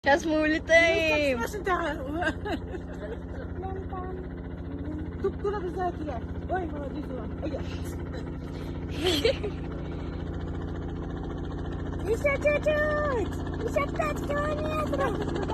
Сейчас мы улетаем. Туп-туры безгә килә. Ой, молодец, улым. Ой. Еще чуть-чуть! Еще 5 километров!